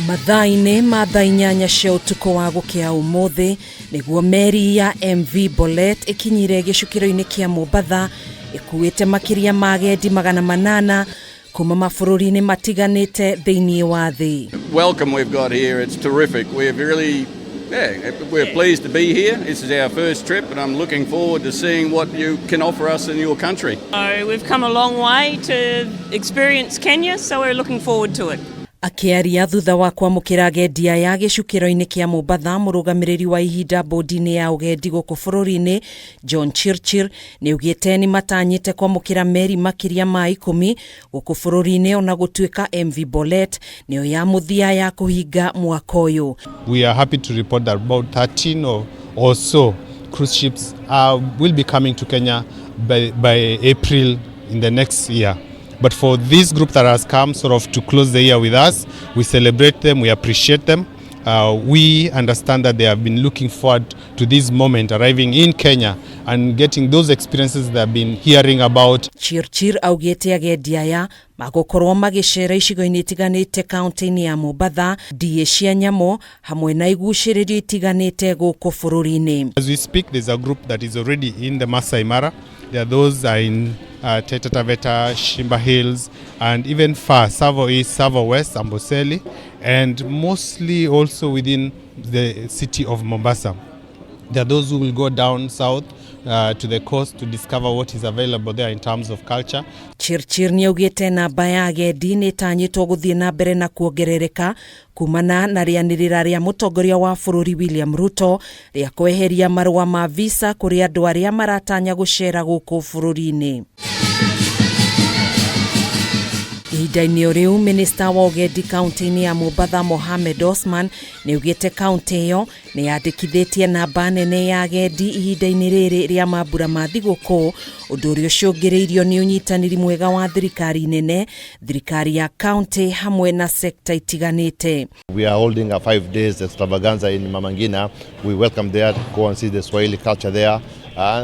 Mathaa-inĩ ma thaa 8 cia ũtukũ wa gũkĩa ũmũthĩ nĩguo meri ya MV Bolet ĩkinyire gĩcukĩro-inĩ kĩa Mombatha ĩkuĩte makĩria ma agendi 800 kuma mabũrũri-inĩ matiganĩte thĩinĩ wa thĩ. Welcome we've got here, it's terrific. We're really, yeah, we're pleased to be here. This is our first trip and I'm looking forward to seeing what you can offer us in your country. So we've come a long way to experience Kenya, so we're looking forward to it. Akĩaria thutha wa kwamũkĩra agendi aya gĩcukĩro-inĩ kĩa Mombatha, mũrũgamĩrĩri wa ihinda bodi-inĩ ya ũgendi gũkũ bũrũri-inĩ John Chirchir nĩaugĩte nĩ matanyĩte kwamũkĩra meri makĩria ma 10 gũkũ bũrũri-inĩ ona gũtuĩka MV Bolet nĩyo ya mũthia ya kũhinga mwaka ũyũ. We are happy to report that about 13 or so cruise ships will be coming to Kenya by April in the next year. But for this group that has come sort of to close the year with us, we celebrate them, we appreciate them. We understand that they have been looking forward to this moment, arriving in Kenya and getting those experiences they have been hearing about. Chirchir augĩte agendi aya magũkorwo magĩcera icigo-inĩ itiganĩte kaunti-inĩ ya Mombatha, ndiĩ cia nyamũ hamwe na igucĩrĩrio itiganĩte gũkũ bũrũri-inĩ. As we speak, there's a group that is already in the Masai Mara. There are those are in Taita Taveta, Shimba Hills, and even far, Tsavo East, Tsavo West, Amboseli, and mostly also within the city of Mombasa. There are those who will go down south to the coast to discover what is available there in terms of culture. Chirchir nĩaugĩte namba ya agendi nĩ ĩtanyĩtwo gũthiĩ na mbere na kuongerereka kumana na rĩanĩrĩra rĩa mũtongoria wa bũrũri William Ruto rĩa kweheria marũa ma visa kũrĩ andũ arĩa maratanya gũcera gũkũ bũrũri-inĩ. Ihinda-inĩ o rĩu, minista wa ũgendi kaunti-inĩ ya Mombatha Mohamed Osman nĩaugĩte kaunti ĩyo nĩ yandĩkithĩtie namba nene ya agendi ihinda-inĩ rĩrĩ rĩa mambura ma thigũkũ, ũndũ ũrĩa ũcũngĩrĩirio nĩ ũnyitanĩri mwega wa thirikari nene, thirikari ya kaunti hamwe na sekta itiganĩte. We are holding a 5 days extravaganza in Mama Ngina. We welcome there to go and see the Swahili culture there.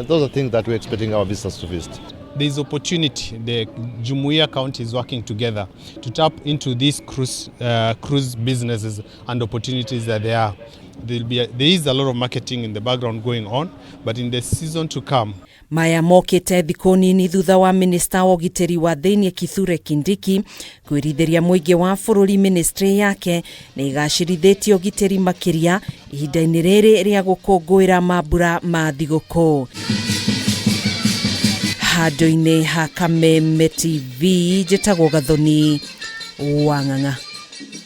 Those are things that we're expecting our visitors to visit. There is opportunity. The Jumuiya County is working together to tap into these cruise businesses and opportunities that there are. There is a lot of marketing in the background going on, but in the season to come. Maya mokĩte thikũ nini thutha wa minista wa ũgitĩri wa thĩinĩ Kithure Kindiki kwĩrithĩria mũingĩ wa bũrũri ministry yake nĩ ĩgacĩrithĩtie ũgitĩri makĩria ihinda-inĩ rĩrĩ rĩa gũkũngũĩra mambura ma thigũkũ. Handũ-inĩ ha Kameme TV njĩtagwo Gathoni wa Ng'ang'a.